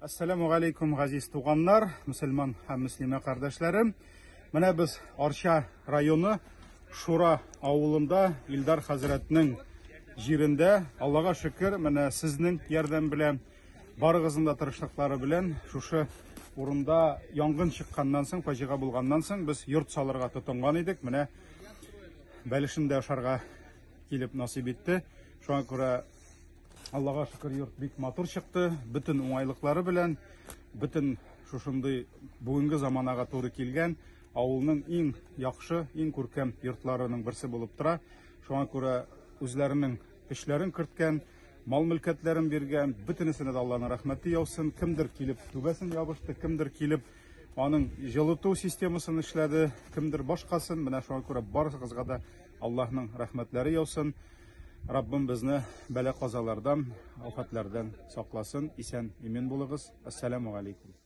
Әссәламү галәйкүм, газиз туганнар, мөселман һәм мөслимә кардәшләрем. Менә без Арча районы Шура авылында Илдар хәзрәтнең җирендә, Аллага шөкер, менә сезнең ярдәм белән, барыгызның да тырышлыклары белән шушы урында янгын чыкканнан соң, фаҗига булганнан соң без йорт салырга тотынган идек. Менә бәлешен дә ашарга килеп насыйп итте. Шуңа күрә Аллага шөкер, йорт бик матур чыкты, бөтен уңайлыклары белән, бөтен шушындый бүгенге заманага туры килгән авылның иң яхшы, иң күркәм йортларының берсе булып тора. Шуңа күрә үзләренең көчләрен керткән, мал-мөлкәтләрен биргән, бөтенесенә дә Алланың рәхмәте яусын. Кемдер килеп түбәсен ябышты, кемдер килеп аның җылыту системасын эшләде, кемдер башкасын. Менә шуңа күрә барыгызга да Аллаһның рәхмәтләре яусын. Раббым безне бәла-казалардан, афәтләрдән сакласын. Исән, имин булыгыз. Әссәламү галәйкүм.